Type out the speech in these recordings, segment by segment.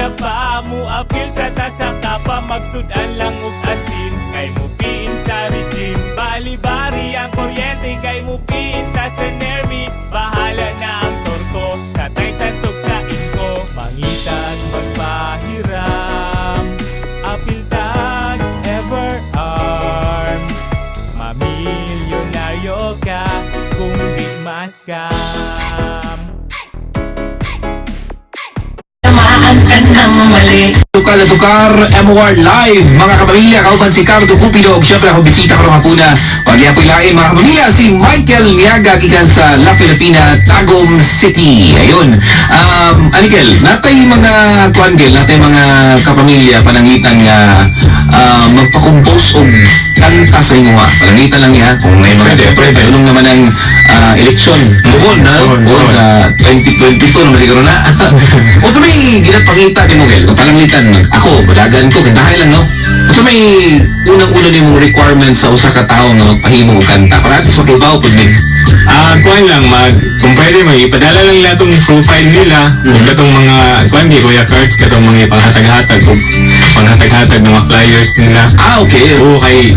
na pa. Muapil sa tasa ka pa, magsudan lang og asin kay mupiin sa regime. Bali-bari ang kuryente kay mupiin ta sa Nermi. Bahala na ang torko sa Titans ug sa Inco. Mangitag magpahiram, apil tag Everarm. Mamilyonaryo ka kung di ma-scam. Tamaan ka ng mali. Tukar na tukar, MOR Live, mga kapamilya, kauban si Cardo Cupido, ug syempre akong bisita karong hapuna. Pagyapoy lain, mga kapamilya, si Michael Niaga, gikan sa La Filipina, Tagum City. Ayun. Anikel, natay mga kuan Gel, natay mga kapamilya panangitan nga magpa-compose og kanta sa imuha. Panangitan lang niya kung may mga siyempre, padulong naman ang eleksyon. Buon na, Buon, buon buon. Sa 2022 naman siguro na. Unsa may ginapangita nimo, Gel? Kung palangitan ako, badagan ko, kantahay lang, no? Unsa may unang-una nimong requirement sa usa ka tawo nga magpahimo og kanta para at least makibaw pud ni? Ah, kuan lang kung pwede may ipadala lang nila tong profile nila ug katong mga kuan di Kuya Cards, katong mga ipanghatag-hatag ug panghatag-hatag ng mga flyers nila. Ah, okay. Oo, kay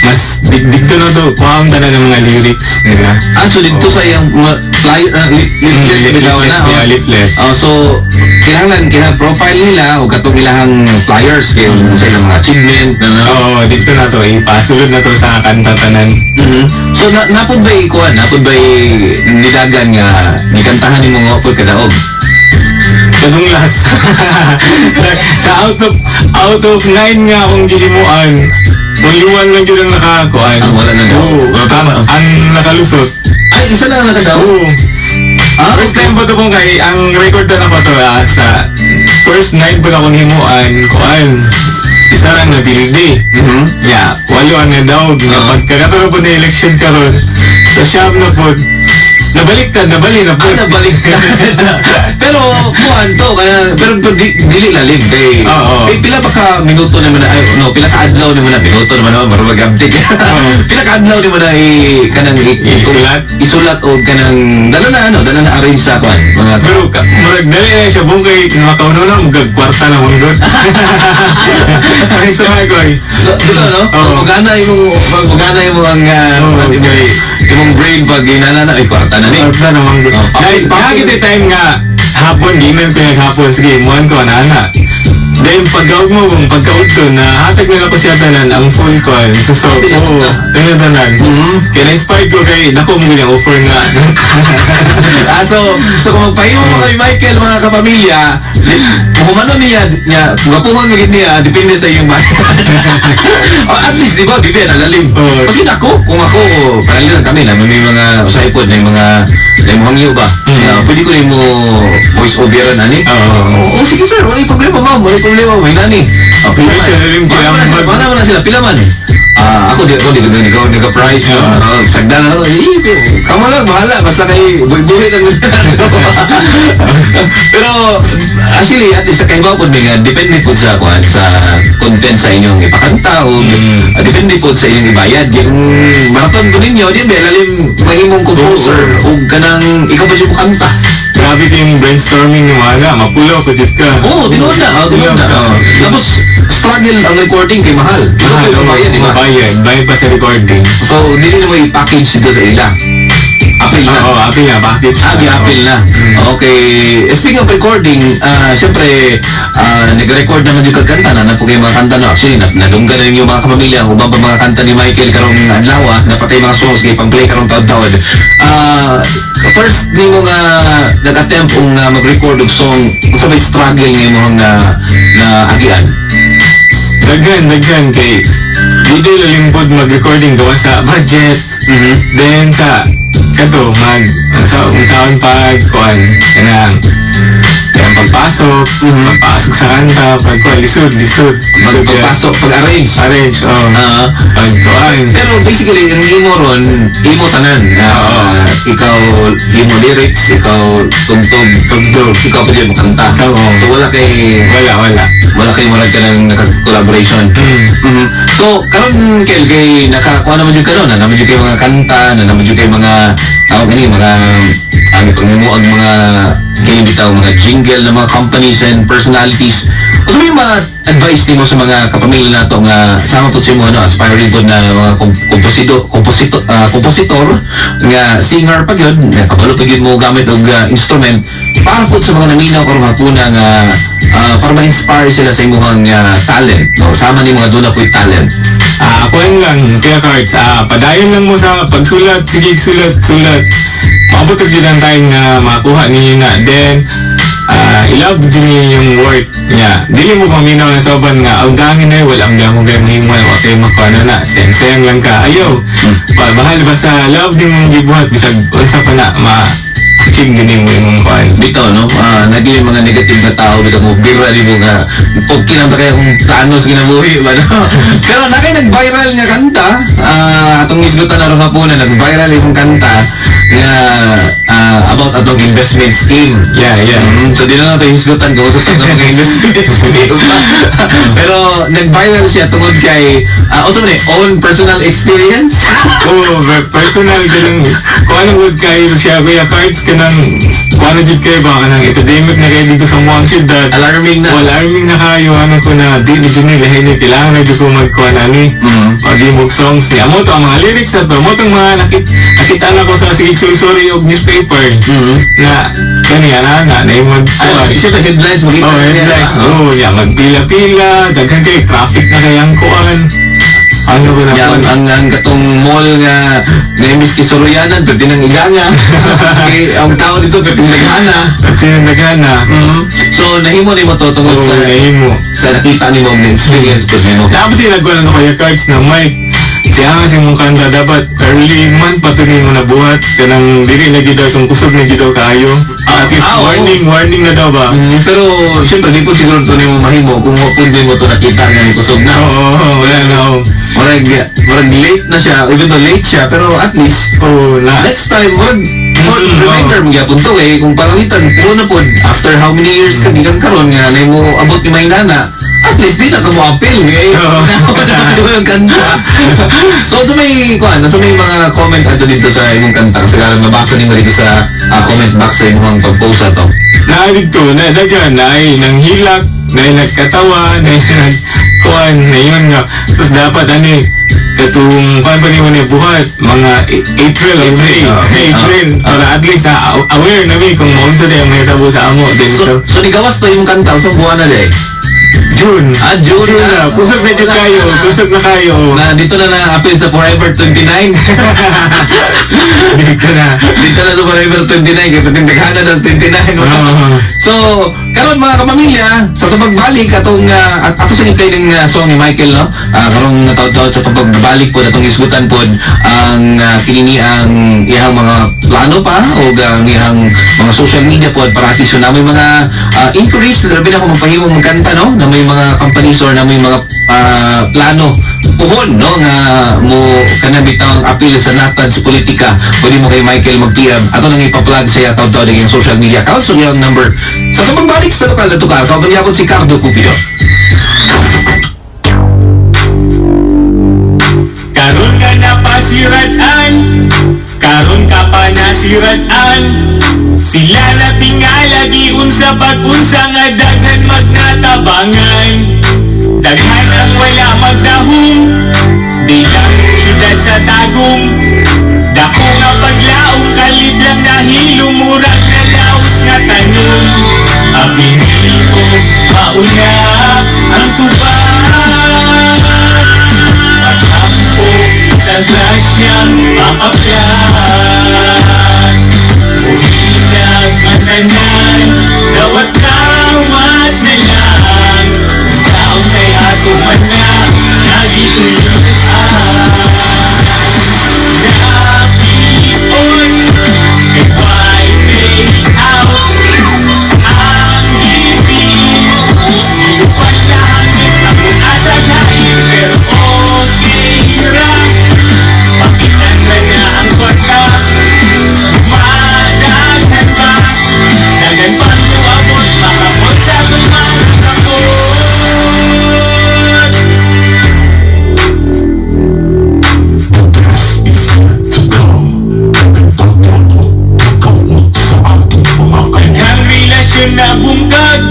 mas digdig na to, kuhaon tanan ng mga lyrics nila. Ah, so dito sa iyang mga flyer, leaflets bitaw na. Leaflets, Oh. yeah, leaflets. Oh, so kinahanglan kinahanglan profile nila o katong ilahang flyers kay sa ilang mga achievement na no? Oo, dito na to, ipasulod na to sa kanta tanan. So na napod ba'y kuan, napod ba'y nidagan nga gikantahan nimo nga pod kadaog? Katong last. Sa out of nine nga akong gihimuan, only one lang yun ang nakakuan. Ang wala na daw. Oo, ang nakalusot. Ay, isa lang ang nakadaog. Oo. Ah, First time po to kung kay, ang record na ko to sa first nine po na akong himuan, kuan. Isa lang na bildi. Yeah, walo ang nadaog. Nga pagkakaturo po na election karon sa siyam na po, nabaliktad, nabali na po. Ah, nabaliktad. Pero kuan to kaya pero dili lalim kay Oo. eh, pila pa ka minuto naman na, ay, no, pila ka adlaw naman na, minuto naman na murag mag-update. Pila ka adlaw nimo na i kanang Isulat? Isulat o kanang dala na ano, dala na arrange sa kuan mga Pero murag dali na siya buong kay makauno na mugag kwarta na manggod. Ay, sa mga koy. So, di ba, no? Oo. Pag magana imong ang Oo, imong brain pag inana na, ay, kwarta na ni. Kwarta na manggod. Oh, Dahil kita time nga hapon, di man ko naghapon. Sige, muhan ko na ana. Then pagkaug mo kung pagkaudto na hatag na ko siya tanan ang full call sa so Pila oo na? tanan. Kaya na-inspired ko kay dako mo yung offer nga. Ah, so kung magpahimo mo kay Michael, mga kapamilya, humano niya, niya, gapuhon mo gid niya, depende sa iyong bayad. Oh, at least, di ba, di ba, nalalim. Oo. Kasi ako, kung ako, parang lang kami, na may mga, usahay po, may mga, may mga hangyo ba? Pwede ko rin mo voice over ani? Oo. Oh, sige sir, wala yung problema ma'am, wala yung problema, may nani. Oh, pila Ay, man. siya, lalim Wala man na sila, wala man na sila, pila man. Ah, ako di ko nag-price, no? Oo. Oh, sagdan na ako. Eh, kamo lang bahala basta kay buhi lang. Pero actually at least sa kahibaw pod mi nga depende pod sa kuan, sa content sa inyong ipakanta o depende pod sa inyong ibayad. Kaya kung maraton ko ninyo, di ba lalim mahimong composer o kanang ikaw ba siya mo kanta? Grabe kayong brainstorming ni wala, mapulaw ko jud ka. Oo, tinuod na. Oh, tinuod na. Ka. Oh. Tapos struggle ang recording kay mahal. Mahal, Mahal, bayad, di ba? Bayad, bayad pa sa recording. So, dili na mo i-package dito sa ila. Apil na. Oo, apil na, package. Ah, gi-apil na. Okay. Speaking of recording, siyempre, nag-record naman yung kagkanta na napo kayo mga kanta no. Actually, nadunggan na yung mga kapamilya, ubang pa mga kanta ni Michael karong adlaw, napatay mga songs kay pang-play karong taon-taon. First ni mo nga nag-attempt og mag-record og song, unsa may struggle nga imong na na agian? Daghan, daghan kay di di lalimpod mag-recording gawa sa budget. Then sa kato mag sa unsaon pag kuan kanang kanang pagpasok, pagpasok sa kanta, pag kuan lisod, lisod. Pag Lisod yan. pagpasok, pag-arrange. Arrange, oh. Pag kuan. Pero basically, ang imo ron, imo tanan. Ikaw, imo lyrics, ikaw tugtog, Tugtog. Ikaw pa din mo kanta. Ikaw, oo. So wala kay Wala, wala. Wala kay murag ka ng naka-collaboration. So karon Kel, kay nakakuha naman jud ka na naman jud kay mga kanta, na naman jud kay mga tawag ani mga ang ipangimo ang mga kay bitaw mga jingle ng mga companies and personalities. Unsa may mga advice nimo sa mga kapamilya nato nga sama pud sa imo, ano, aspiring pud na mga komposito komposito kompositor nga singer pa gyud, nga kabalo pa gyud mo gamit og instrument, para pud sa mga naminaw karong hapuna nga para ma-inspire sila sa imong talent, no, sama ni mga duna ko'y talent? Ah, ako lang, Kuya Cards, padayon lang mo sa pagsulat, sige, sulat, sulat. Maabot jud ang time nga makuha ninyo na. Then, i-love jud ninyo yung work niya. Dili mo paminaw na soban nga, ang dangin na wala ang mo kayo mahimo, wa kayo makuha na na. Sayang lang ka. Ayaw. Bahal basta love din mong gibuhat, bisag unsa pa na, ma-achieve din mo imong kuan. Bitaw, no, naging mga negative na tao bitaw mo bira di mo nga okay lang ba kaya kung plano sa kinabuhi ba, no? Pero na kay nag-viral nga kanta, atong isgutan na ron hapuna, nag-viral yung kanta nga about atong investment scheme. Yeah. So di na natin hisgutan kung sa itong mga investment scheme. Pero nag-viral siya tungod kay also man eh, own personal experience. Oo, personal kanang kung anong good kayo siya, Kuya Cards, kanang kung ano jud kayo ba kanang epidemic na kayo dito sa muang syudad. Alarming na. Oh, alarming na kayo, ano ko na di ni jud ni lahi ni kailangan na jud ko magkuan ani. Mag-imog songs ni amo to ang mga lyrics ato mo tong mga nakita na ko sa sige suri og newspaper na kani ana na na imog. Ay, siya headlines makita Oh, na niya, headlines. diba? Oh, yeah, magpila-pila, daghan kay traffic na kayang kuan. Ano ba na Yan, kuan? ang katong mall nga nga imbis kisuruyanan, pwede nang iganga. Kay ang tao dito pwede naghana. Pwede nang naghana. So nahimo nimo to tungod Oo, sa nahimo. sa nakita nimo nga experience ko nimo. Dapat siya nagkuhan ano kaya Cards na mic. Siya nga sa mong kanta dapat early man patuloy mo na buhat kanang dili na gid daw kung kusog na gid daw kaayo. At least Ah, oo. warning, warning na daw ba? Pero syempre di po siguro to nimo mahimo kung wa pud mo to nakita nga ni kusog na. Oo, wala na. Oo. Murag late na siya, even though late siya, pero at least Oo, na. next time murag for reminder mo gyapon to eh kung pananglitan ko na pod after how many years ka gikan karon nga na mo abot ni may nana, at least di na ka mo appeal eh. Na yung kanta. So sa may kuan, sa may mga comment ato dito sa imong kanta kasi nabasa nimo dito sa comment box sa imong pag-post ato. Na dito na dagan na ay nanghilak, na ay nagkatawa, na ay nagkuan na yun nga. Tapos dapat ano eh, katong kuan pa nimo ni buhat mga April or May, April para at least aware na mi kung maunsa day ang mahitabo sa amo then So, so, so nigawas to imong kanta sa buwan na day? June. Ah, June June na. na. Kusog na jud Wala kayo. na. Kusog na kayo. Na dito na na-appeal sa Forever 29. Dito na. Dito na sa Forever 29 kay pwedeng daghana ng 29. Oo. So, karon mga kapamilya, sa atong pagbalik atong at ato sa play ng song ni Michael, no. Karong taud-taud sa atong pagbalik po atong isgutan pod ang kinini ang iyang mga plano pa o ang iyang mga social media pod para at least na may mga inquiries labi na kung magpahimo magkanta, no, na may mga companies or na may mga plano puhon, no, nga mo kanang bitaw ang appeal sa natad sa politika, pwede mo kay Michael mag-PM. Ato nang ipa-plug siya taud-taud ang iyang social media accounts so iyang number sa atong pagbalik sa lokal na tukar. Kauban gyapon si Cardo Cupido. Karon ka napasirad-an, karon ka pa nasirad-an. Sila na tingala giunsa pag-unsa nga daghan magnatabangan. Daghan ang wala magdahom, di lang syudad sa Tagum. Dako nga paglaong kalit lang nahilom, murag na laos nga tanom. Abi nimo mauna ang tubag, paghampo sa grasyang makaplan. Uminag ang tanan, dawat-dawat na lang. Taong kay ato man na, nagituluan. Napion, kay why way out, ang ngipin. Nagtibag.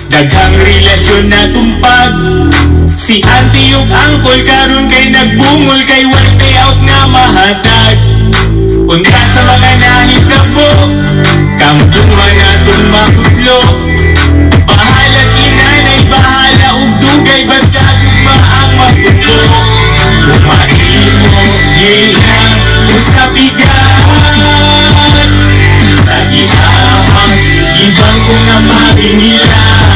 Daghang relasyon na tumpag. Si auntie ug uncle karon kay nagbungol, kay way payout nga mahatag. Unta sa mga nahitabo, kamduha na itong makutlo. Bahala inanay, bahala ug dugay, basta gugma ang maputo. Kumahimo gilang usa bigat sa giahang ibang ko nga magingilan.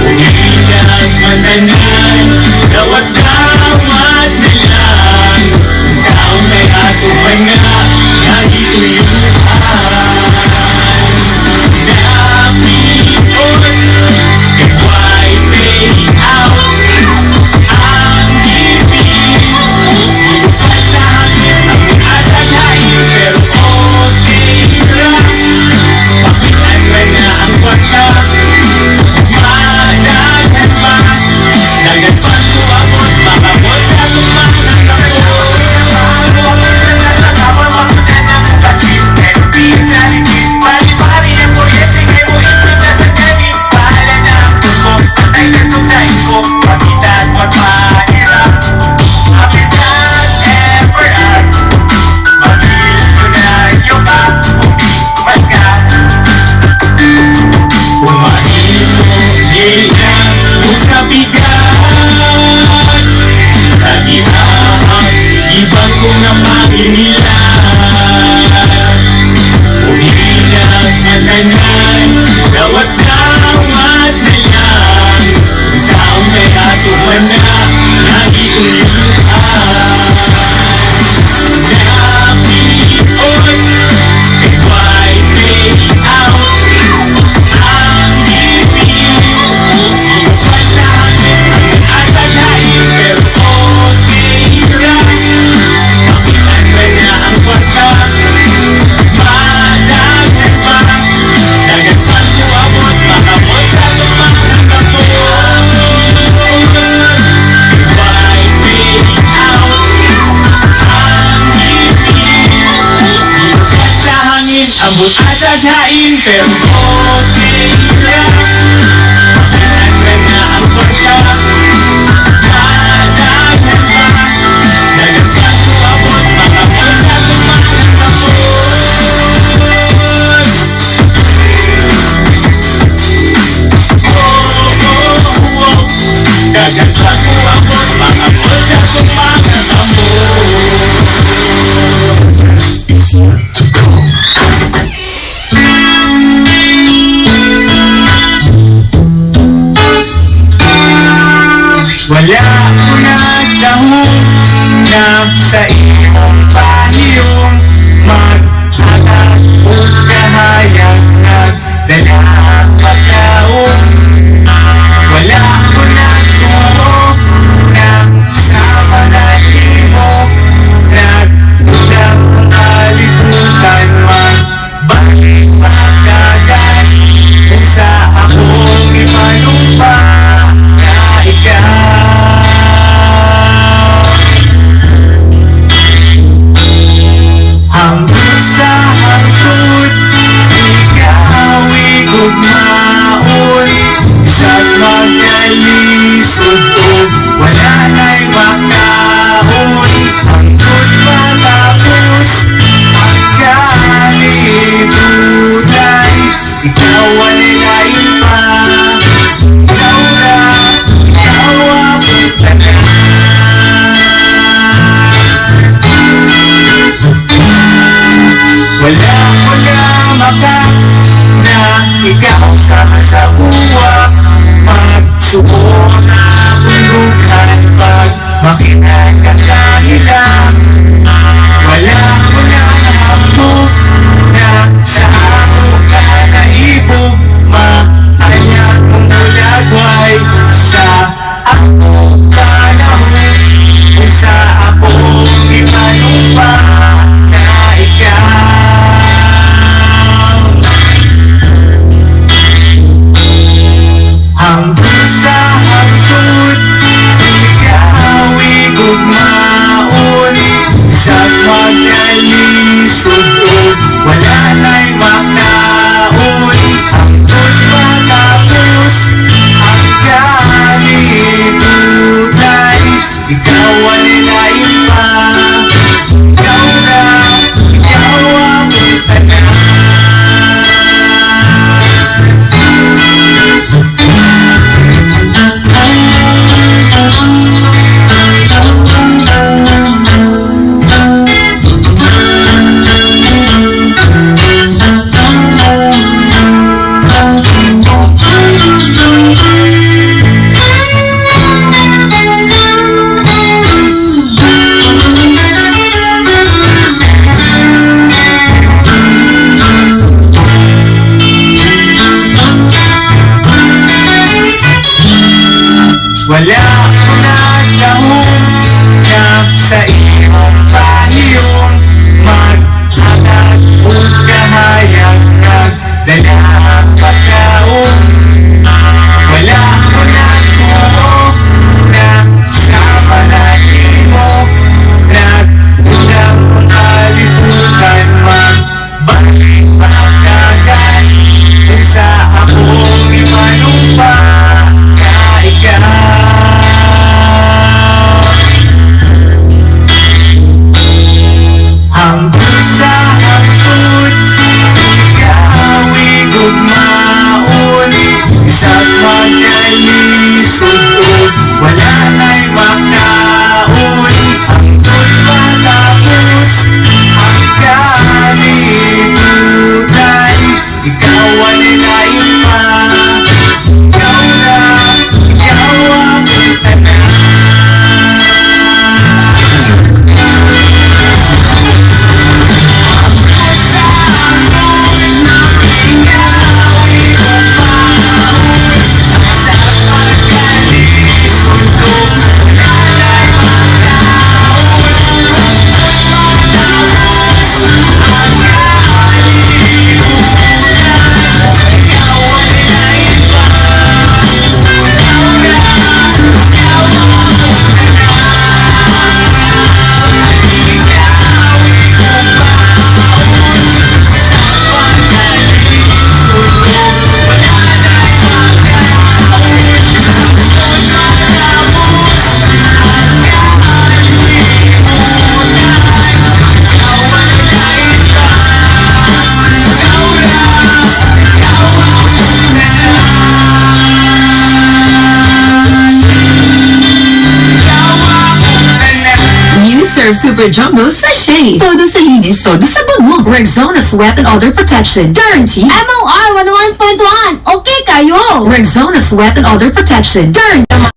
Umilang matanan, dawat dawat na lang. Saon kay ato pa nga nagituyuan. Napipot, kay way payout ang gipiin. Gibukas sa hangin ang asag hain, pero okay ra. Pakitaan man na ang kwarta, madaghan pa. Daghan pa kuabot, makabot sa atong mga kapot. Bali-bali ang kuryente kay mo ipit na sa gabi. Bahala na ang tuko, patay na itong sa ko. Pakita at magpahirap. Happy that ever up. Mamilyonaryo ka, kung di mas ka. Kumahimo gilang usa bigat sa giahang ibang ko nga magingilan. Umilang matanan, dawat dawat na lang. Saon kay ato pa na nagituyuan. Napipot, kay way payout ang gipiin. Gibukas sa hangin ang asag hain, pero okay ra. Pakitaan man na ang kwarta, madaghan pa. Daghan pa kuabot, makabot sa atong mga kapot. Way payout ang gipiin. Gibukas sa hangin ambot asag hain, pero okay ra. Pakitaan man na ang kwarta, madaghan pa. Daghan pa kuabot, makabot sa atong mga kapot. Oh. Daghan pa kuabot, makabot sa atong mga kapot. Best is yet to come. Wala ko nagdahong na sa imong pahiyong maghatag og kahayag nagdala ang pagkaon. Wala ko nagtuo na sa mga nimo nagundang ang kalibutan magbalik pagdagan sa akong ipanumpa na ikaw. Hangtod sa hangtod, ikaw igugmaon. Bisag magkalisod og wala na'y makaon, hangtod matapos ang kalibutan, ikaw walay lain pa. Ikaw ra, ikaw akong tanan. Wala ko na maka na ikaw sama sa buwa. Magsuko na akong pag makita ka kahila. Wala ko na hapog na sa ako ka naibog. Maanyag mong ulagway sa akong panahon, kung sa akong ipanumpa na ikaw. Hangtod sa hangtod, ikaw igugmaon. Wala ko nagdahom na sa imong pahiyong maghatag og kahayag, nagdala pagkaon. Wala ko nagtuo na sama na nimo, nagundang ang kalibutan, magbalik pagkagan sa akong imanumpa na ikaw hangtod sa hangtod, ikaw igugmaon. Bisag magkalisod ug wala na'y makaon, hangtod matapos ang kalibutan, ikaw walay lain pa. Ikaw na, ikaw akong tanan. New Surf Super Jumbo Sachet. Todo sa linis, todo sa bango. Rexona Sweat and Odor Protection. Guarantee. MOR 101.1. Okay kayo! Rexona Sweat and Odor Protection. Guarantee.